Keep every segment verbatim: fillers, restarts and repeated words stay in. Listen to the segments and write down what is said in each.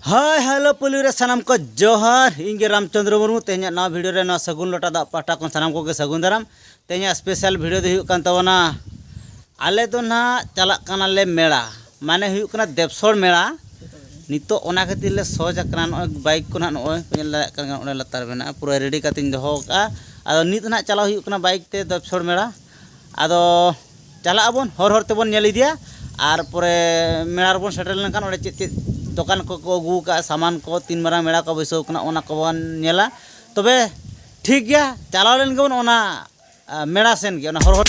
Hi hello ᱯᱩᱞᱩ ᱨᱮ ᱥᱟᱱᱟᱢ ᱠᱚ ᱡᱚᱦᱟᱨ᱾ ᱤᱧ ᱜᱮ ᱨᱟᱢᱪᱚᱸᱫᱽᱨᱚ ᱢᱩᱨᱢᱩ᱾ ᱛᱮᱦᱮᱧᱟᱜ ᱱᱟᱣᱟ ᱵᱷᱤᱰᱤᱭᱳ ᱨᱮ ᱱᱚᱣᱟ ᱥᱟᱹᱜᱩᱱ ᱞᱚᱴᱟ ᱫᱟᱜ ᱯᱟᱦᱴᱟ ᱠᱷᱚᱱ ᱥᱟᱱᱟᱢ ᱠᱚᱜᱮ ᱥᱟᱹᱜᱩᱱ ᱫᱟᱨᱟᱢ᱾ ᱛᱮᱦᱮᱧᱟᱜ ᱥᱯᱮᱥᱟᱞ ᱵᱷᱤᱰᱤᱭᱳ ᱫᱚ ᱦᱩᱭᱩᱜ ᱠᱟᱱ ᱛᱟᱵᱚᱱᱟ, ᱟᱞᱮ ᱫᱚ ᱱᱟᱦᱟᱜ ᱪᱟᱞᱟᱜ ᱠᱟᱱᱟᱞᱮ ᱢᱮᱞᱟ, ᱢᱟᱱᱮ ᱦᱩᱭᱩᱜ ᱠᱟᱱᱟ ᱫᱮᱵᱽᱥᱚᱲ ᱢᱮᱞᱟ᱾ ᱱᱤᱛᱚᱜ ᱚᱱᱟ ᱠᱷᱟᱹᱛᱤᱨ ᱞᱮ ᱥᱚᱡᱽ ᱟᱠᱟᱱᱟ᱾ ᱱᱚᱜᱼᱚᱭ ᱵᱟᱭᱤᱠ ᱠᱚ ᱱᱟᱦᱟᱜ ᱱᱚᱜᱼᱚᱭ ᱯᱮ ᱧᱮᱞ ᱫᱟᱲᱮᱭᱟᱜ ᱠᱟᱱ ᱜᱮᱭᱟ, ᱚᱸᱰᱮ ᱞᱟᱛᱟᱨ ᱢᱮᱱᱟᱜᱼᱟ, ᱯᱩᱨᱟᱹ ᱨᱮᱰᱤ ᱠᱟᱛᱮᱧ ᱫᱚᱦᱚ ᱟᱠᱟᱫᱼᱟ᱾ ᱟᱫᱚ ᱱᱤᱛ ᱱᱟᱦᱟᱜ ᱪᱟᱞᱟᱣ ᱦᱩᱭᱩᱜ ᱠᱟᱱᱟ ᱵᱟᱭᱤᱠ ᱛᱮ ᱫᱮᱵᱽᱥᱚᱲ ᱢᱮᱞᱟ᱾ ᱟᱫᱚ ᱪᱟᱞᱟᱜ ᱟᱵᱚᱱ, ᱦᱚᱨ ᱦᱚᱨ ᱛᱮᱵᱚᱱ ᱧᱮᱞ ᱤᱫᱤᱭᱟ᱾ ᱟᱨ ᱯᱚᱨᱮ ᱢᱮᱞᱟ ᱨᱮᱵᱚᱱ ᱥᱮᱴᱮᱨ ᱞᱮᱱᱠᱷᱟᱱ ᱚᱸᱰᱮ ᱪᱮᱫ ᱪᱮᱫ ᱫᱚᱠᱟᱱ ᱠᱚᱠᱚ ᱟᱹᱜᱩ ᱟᱠᱟᱫᱼᱟ, ᱥᱟᱢᱟᱱ ᱠᱚ, ᱛᱤᱱ ᱢᱟᱨᱟᱝ ᱢᱮᱞᱟ ᱠᱚ ᱵᱟᱹᱭᱥᱟᱹᱣ ᱠᱟᱱᱟ, ᱚᱱᱟ ᱠᱚᱵᱚᱱ ᱧᱮᱞᱟ᱾ ᱛᱚᱵᱮ ᱴᱷᱤᱠ ᱜᱮᱭᱟ, ᱪᱟᱞᱟᱣ ᱞᱮᱱ ᱜᱮᱵᱚᱱ ᱚᱱᱟ, ᱟ, ᱢᱮᱞᱟ ᱥᱮᱱ ᱜᱮ, ᱚᱱᱟ ᱦᱚᱨ ᱦᱚᱨ᱾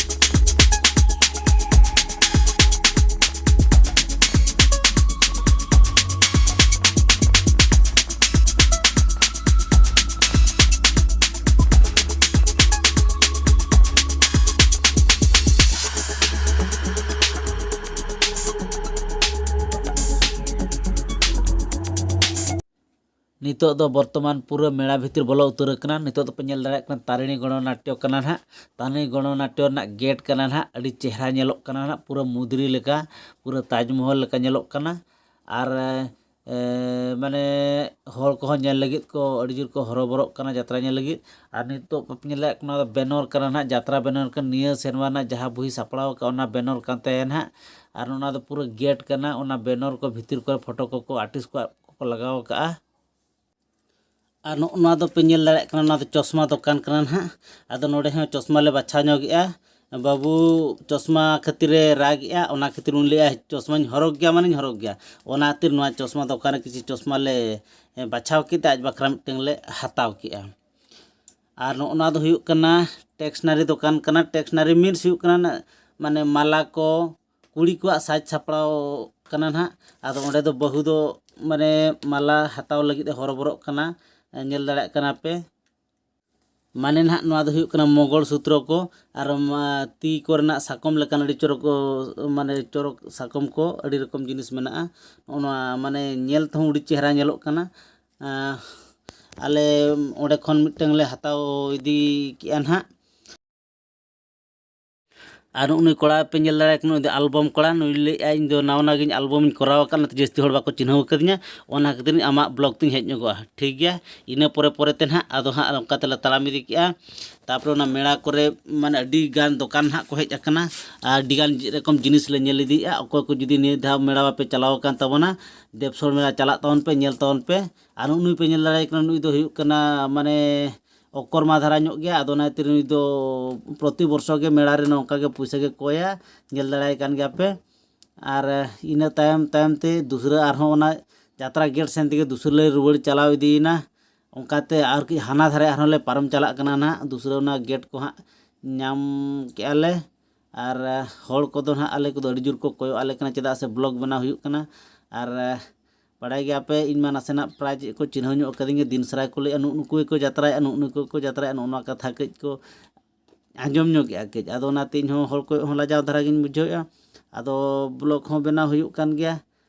ᱱᱤᱛᱚᱜ ᱫᱚ ᱵᱚᱨᱛᱚᱢᱟᱱ ᱯᱩᱨᱟᱹ ᱢᱮᱞᱟ ᱵᱷᱤᱛᱤᱨ ᱵᱚᱞᱚ ᱩᱛᱟᱹᱨ ᱟᱠᱟᱱᱟ᱾ ᱱᱤᱛᱚᱜ ᱫᱚᱯᱮ ᱧᱮᱞ ᱫᱟᱲᱮᱭᱟᱜ ᱠᱟᱱᱟ ᱛᱟᱨᱤᱬᱤ ᱜᱚᱬᱚᱱᱟᱴᱴᱚ ᱠᱟᱱᱟ ᱱᱟᱦᱟᱜ᱾ ᱛᱟᱨᱤᱬᱤ ᱜᱚᱬᱚᱱᱟᱴᱴᱚ ᱨᱮᱱᱟᱜ ᱜᱮᱴ ᱠᱟᱱᱟ ᱱᱟᱦᱟᱜ᱾ ᱟᱹᱰᱤ ᱪᱮᱦᱨᱟ ᱧᱮᱞᱚᱜ ᱠᱟᱱᱟ ᱱᱟᱦᱟᱜ, ᱯᱩᱨᱟᱹ ᱢᱩᱫᱽᱨᱤ ᱞᱮᱠᱟ, ᱯᱩᱨᱟᱹ ᱛᱟᱡᱽᱢᱚᱦᱚᱞ ᱞᱮᱠᱟ ᱧᱮᱞᱚᱜ ᱠᱟᱱᱟ᱾ ᱟᱨ, ᱮ, ᱢᱟᱱᱮ ᱦᱚᱲ ᱠᱚᱦᱚᱸ ᱧᱮᱞ ᱞᱟᱹᱜᱤᱫ ᱠᱚ ᱟᱹᱰᱤ ᱡᱳᱨ ᱠᱚ ᱦᱚᱨᱚᱵᱚᱨᱚᱜ ᱠᱟᱱᱟ ᱡᱟᱛᱨᱟ ᱧᱮᱞ ᱞᱟᱹᱜᱤᱫ᱾ ᱟᱨ ᱱᱤᱛᱚᱜ ᱯᱮ ᱧᱮᱞ ᱫᱟᱲᱮᱭᱟᱜ ᱠᱟᱱᱟ, ᱱᱚᱣᱟ ᱫᱚ ᱵᱮᱱᱚᱨ ᱠᱟᱱᱟ ᱱᱟᱦᱟᱜ, ᱡᱟᱛᱨᱟ ᱵᱮᱱᱚᱨ ᱠᱟᱱᱟ᱾ ᱱᱤᱭᱟᱹ ᱥᱮᱨᱢᱟ ᱨᱮᱱᱟᱜ ᱡᱟᱦᱟᱸ ᱵᱩᱦᱤ ᱥᱟᱯᱲᱟᱣ ᱟᱠᱟᱫ, ᱚᱱᱟ ᱵᱮᱱᱚᱨ ᱠᱟᱱ ᱛᱟᱭᱟ ᱱᱟᱦᱟᱜ᱾ ᱟᱨ ᱚᱱᱟ ᱫᱚ ᱯᱩᱨᱟᱹ ᱜᱮᱴ ᱠᱟᱱᱟ, ᱚᱱᱟ ᱵᱮᱱᱚᱨ ᱠᱚ ᱵᱷᱤᱛᱤᱨ ᱠᱚᱨᱮ ᱯᱷᱳᱴᱳ ᱠᱚᱠᱚ, ᱟᱨᱴᱤᱥᱴ ᱠᱚᱣᱟᱜ ᱠᱚᱠᱚ ᱞᱟᱜᱟᱣ ᱟᱠᱟᱫᱼᱟ᱾ ᱟᱨ ᱱᱚᱜᱼᱚ ᱱᱚᱣᱟ ᱫᱚ ᱯᱮ ᱧᱮᱞ ᱫᱟᱲᱮᱭᱟᱜ ᱠᱟᱱᱟ, ᱱᱚᱣᱟ ᱫᱚ ᱪᱚᱥᱢᱟ ᱫᱚᱠᱟᱱ ᱠᱟᱱᱟ ᱱᱟᱦᱟᱜ᱾ ᱟᱫᱚ ᱱᱚᱰᱮ ᱦᱚᱸ ᱪᱚᱥᱢᱟ ᱞᱮ ᱵᱟᱪᱷᱟᱣ ᱧᱚᱜᱮᱜᱼᱟ᱾ ᱵᱟᱹᱵᱩ ᱪᱚᱥᱢᱟ ᱠᱷᱟᱹᱛᱤᱨ ᱮ ᱨᱟᱜᱮᱜᱼᱟ, ᱚᱱᱟ ᱠᱷᱟᱹᱛᱤᱨ ᱩᱱᱤ ᱞᱟᱹᱭᱮᱜᱼᱟ, "ᱪᱚᱥᱢᱟᱧ ᱦᱚᱨᱚᱜᱽ ᱜᱮᱭᱟ, ᱢᱟᱱᱮᱧ ᱦᱚᱨᱚᱜᱽ ᱜᱮᱭᱟ᱾" ᱚᱱᱟ ᱠᱷᱟᱹᱛᱤᱨ ᱱᱚᱣᱟ ᱪᱚᱥᱢᱟ ᱫᱚᱠᱟᱱ ᱨᱮ ᱠᱤᱪᱷᱩ ᱪᱚᱥᱢᱟ ᱞᱮ, ᱮ, ᱵᱟᱪᱷᱟᱣ ᱠᱮᱫᱟ, ᱟᱡ ᱵᱟᱠᱷᱨᱟ ᱢᱤᱫᱴᱟᱝ ᱞᱮ ᱦᱟᱛᱟᱣ ᱠᱮᱜᱼᱟ᱾ ᱟᱨ ᱱᱚᱜᱼᱚ ᱱᱚᱣᱟ ᱫᱚ ᱦᱩᱭᱩᱜ ᱠᱟᱱᱟ ᱴᱮᱠᱥᱱᱟᱨᱤ ᱫᱚᱠᱟᱱ ᱠᱟᱱᱟ᱾ ᱴᱮᱠᱥᱱᱟᱨᱤ ᱢᱤᱱᱥ ᱦᱩᱭᱩᱜ ᱠᱟᱱᱟ ᱱᱟ-, ᱢᱟᱱᱮ ᱢᱟᱞᱟ ᱠᱚ, ᱠᱩᱲᱤ ᱠᱚᱣᱟᱜ ᱥᱟᱡᱽ ᱥᱟᱯᱲᱟᱣ ᱠᱟᱱᱟ ᱱᱟᱦᱟᱜ᱾ ᱟᱫᱚ ᱚᱸᱰᱮ ᱫᱚ ᱵᱟᱹᱦᱩ ᱫᱚ ᱢᱟᱱᱮ ᱢᱟᱞᱟ ᱦᱟᱛᱟᱣ ᱞᱟᱹᱜᱤᱫ ᱮ ᱦᱚᱨᱚᱵᱚᱨᱚᱜ ᱠᱟᱱᱟ᱾ ᱧᱮᱞ ᱫᱟᱲᱮᱭᱟᱜ ᱠᱟᱱᱟ ᱯᱮ᱾ ᱢᱟᱱᱮ ᱱᱟᱦᱟᱜ ᱱᱚᱣᱟ ᱫᱚ ᱦᱩᱭᱩᱜ ᱠᱟᱱᱟ ᱢᱚᱜᱚᱞ ᱥᱩᱛᱨᱚ ᱠᱚ ᱟᱨ ᱢᱟ-, ᱛᱤ ᱠᱚᱨᱮᱱᱟᱜ ᱥᱟᱠᱚᱢ ᱞᱮᱠᱟᱱ ᱟᱹᱰᱤ ᱪᱚᱨᱚᱠ, ᱢᱟᱱᱮ ᱪᱚᱨᱚᱠ ᱥᱟᱠᱚᱢ ᱠᱚ ᱟᱹᱰᱤ ᱨᱚᱠᱚᱢ ᱡᱤᱱᱤᱥ ᱢᱮᱱᱟᱜᱼᱟ᱾ ᱱᱚᱜᱼᱚ ᱱᱚᱣᱟ ᱢᱟᱱᱮ ᱧᱮᱞ ᱛᱮᱦᱚᱸ ᱟᱹᱰᱤ ᱪᱮᱦᱨᱟ ᱧᱮᱞᱚᱜ ᱠᱟᱱᱟ᱾ ᱟᱸ, ᱟᱞᱮ ᱚᱸᱰᱮ ᱠᱷᱚᱱ ᱢᱤᱫᱴᱟᱝ ᱞᱮ ᱦᱟᱛᱟᱣ ᱤᱫᱤ ᱠᱮᱜᱼᱟ ᱱᱟᱦᱟᱜ᱾ ᱟᱨ ᱩᱱᱤ ᱠᱚᱲᱟ ᱯᱮ ᱧᱮᱞ ᱫᱟᱲᱮᱭᱟᱭ ᱠᱟᱱᱟ, ᱩᱱᱤ ᱫᱚ ᱟᱞᱵᱚᱢ ᱠᱚᱲᱟ᱾ ᱱᱩᱭ ᱞᱟᱹᱭᱮᱫᱼᱟ, "ᱤᱧ ᱫᱚ ᱱᱟᱣᱟ ᱱᱟᱣᱟ ᱜᱤᱧ ᱟᱞᱵᱚᱢ ᱤᱧ ᱠᱚᱨᱟᱣ ᱟᱠᱟᱫ, ᱚᱱᱟᱛᱮ ᱡᱟᱹᱥᱛᱤ ᱦᱚᱲ ᱵᱟᱠᱚ ᱪᱤᱱᱦᱟᱹᱣ ᱟᱠᱟᱫᱤᱧᱟ, ᱚᱱᱟ ᱠᱷᱟᱹᱛᱤᱨ ᱤᱧ ᱟᱢᱟᱜ ᱵᱞᱚᱜ ᱛᱤᱧ ᱦᱮᱡ ᱧᱚᱜᱚᱜᱼᱟ, ᱴᱷᱤᱠ ᱜᱮᱭᱟ?" ᱤᱱᱟᱹ ᱯᱚᱨᱮ ᱯᱚᱨᱮ ᱛᱮ ᱱᱟᱦᱟᱜ ᱟᱫᱚ ᱦᱟᱸᱜ ᱚᱱᱠᱟ ᱛᱮᱞᱮ ᱛᱟᱲᱟᱢ ᱤᱫᱤ ᱠᱮᱜᱼᱟ᱾ ᱛᱟᱨᱯᱚᱨᱮ ᱚᱱᱟ ᱢᱮᱞᱟ ᱠᱚᱨᱮ ᱢᱟᱱᱮ ᱟᱹᱰᱤ ᱜᱟᱱ ᱫᱚᱠᱟᱱ ᱱᱟᱦᱟᱜ ᱠᱚ ᱦᱮᱡ ᱟᱠᱟᱱᱟ, ᱟᱨ ᱟᱹᱰᱤ ᱜᱟᱱ ᱨᱚᱠᱚᱢ ᱡᱤᱱᱤᱥ ᱞᱮ ᱧᱮᱞ ᱤᱫᱤᱭᱮᱫᱼᱟ᱾ ᱚᱠᱚᱭ ᱠᱚ ᱡᱩᱫᱤ ᱱᱤᱭᱟᱹ ᱫᱷᱟᱣ ᱢᱮᱞᱟ ᱵᱟᱯᱮ ᱪᱟᱞᱟᱣ ᱟᱠᱟᱱ ᱛᱟᱵᱚᱱᱟ, ᱫᱮᱵᱽᱥᱚᱨ ᱢᱮᱞᱟ ᱪᱟᱞᱟᱜ ᱛᱟᱵᱚᱱ ᱯᱮ, ᱧᱮᱞ ᱛᱟᱵᱚᱱ ᱯᱮ᱾ ᱟᱨ ᱱᱩᱜᱼᱩ ᱱᱩᱭ ᱯᱮ ᱧᱮᱞ ᱫᱟᱲᱮᱭᱟᱭ ᱠᱟᱱᱟ, ᱱᱩᱭ ᱫᱚ ᱦᱩᱭᱩᱜ ᱠᱟᱱᱟ ᱢᱟᱱᱮ ᱚᱠᱚᱨᱢᱟ ᱫᱷᱟᱨᱟ ᱧᱚᱜ ᱜᱮᱭᱟ᱾ ᱟᱫᱚ ᱚᱱᱟ ᱠᱷᱟᱹᱛᱤᱨ ᱱᱩᱭ ᱫᱚ ᱯᱨᱚᱛᱤ ᱵᱚᱨᱥᱚ ᱜᱮ ᱢᱮᱞᱟ ᱨᱮ ᱱᱚᱝᱠᱟ ᱜᱮ ᱯᱩᱭᱥᱟᱹ ᱜᱮ ᱠᱚᱭᱟ, ᱧᱮᱞ ᱫᱟᱲᱮᱭᱟᱭ ᱠᱟᱱ ᱜᱮᱭᱟ ᱯᱮ᱾ ᱟᱨ ᱤᱱᱟᱹ ᱛᱟᱭᱚᱢ ᱛᱟᱭᱚᱢ ᱛᱮ ᱫᱩᱥᱨᱟᱹ ᱟᱨᱦᱚᱸ ᱚᱱᱟ ᱡᱟᱛᱨᱟ ᱜᱮᱴ ᱥᱮᱱ ᱛᱮᱜᱮ ᱫᱩᱥᱨᱟᱹ ᱞᱮ ᱨᱩᱣᱟᱹᱲ ᱪᱟᱞᱟᱣ ᱤᱫᱤᱭᱮᱱᱟ᱾ ᱚᱱᱠᱟᱛᱮ ᱟᱨᱠᱤ ᱦᱟᱱᱟ ᱫᱷᱟᱨᱮ ᱟᱨᱦᱚᱸ ᱞᱮ ᱯᱟᱨᱚᱢ ᱪᱟᱞᱟᱜ ᱠᱟᱱᱟ ᱱᱟᱦᱟᱜ, ᱫᱩᱥᱨᱟᱹ ᱚᱱᱟ ᱜᱮᱴ ᱠᱚ ᱦᱟᱸᱜ ᱧᱟᱢ ᱠᱮᱜᱼᱟ ᱞᱮ᱾ ᱟᱨ ᱦᱚᱲ ᱠᱚᱫᱚ ᱱᱟᱦᱟᱜ ᱟᱞᱮ ᱠᱚᱫᱚ ᱟᱹᱰᱤ ᱡᱳᱨ ᱠᱚ ᱠᱚᱭᱚᱜ ᱟᱞᱮ ᱠᱟᱱᱟ, ᱪᱮᱫᱟᱜ ᱥᱮ ᱵᱞᱚᱜ ᱵᱮᱱᱟᱣ ᱦᱩᱭᱩᱜ ᱠᱟᱱᱟ᱾ ᱟᱨ ᱵᱟᱲᱟᱭ ᱜᱮᱭᱟ ᱯᱮ, ᱤᱧ ᱢᱟ ᱱᱟᱥᱮᱱᱟᱜ ᱯᱨᱟᱭ ᱪᱮᱫ ᱠᱚ ᱪᱤᱱᱦᱟᱹᱣ ᱧᱚᱜ ᱠᱟᱹᱫᱤᱧ ᱜᱮ, ᱫᱤᱱ ᱥᱟᱨᱟ ᱠᱚ ᱞᱟᱹᱭᱟ, "ᱱᱩᱜᱼᱩ ᱱᱩᱠᱩ ᱜᱮᱠᱚ ᱡᱟᱛᱨᱟᱭᱟ, ᱱᱩᱜᱼᱩ ᱱᱩᱠᱩ ᱜᱮᱠᱚ ᱡᱟᱛᱨᱟᱭᱟ", ᱱᱚᱜᱼᱚ ᱱᱚᱣᱟ ᱠᱟᱛᱷᱟ ᱠᱟᱹᱡ ᱠᱚ ᱟᱸᱡᱚᱢ ᱧᱚᱜᱮᱜᱼᱟ ᱠᱟᱹᱡ᱾ ᱟᱫᱚ ᱚᱱᱟᱛᱮ ᱤᱧ ᱦᱚᱸ ᱦᱚᱲ ᱠᱚᱭᱚᱜ ᱦᱚᱸ ᱞᱟᱡᱟᱣ ᱫᱷᱟᱨᱟ ᱜᱤᱧ ᱵᱩᱡᱷᱟᱹᱣᱮᱫᱼᱟ᱾ ᱟᱫᱚ ᱵᱞᱚᱜ ᱦᱚᱸ ᱵᱮᱱᱟᱣ ᱦᱩᱭᱩᱜ ᱠᱟᱱ ᱜᱮᱭᱟ,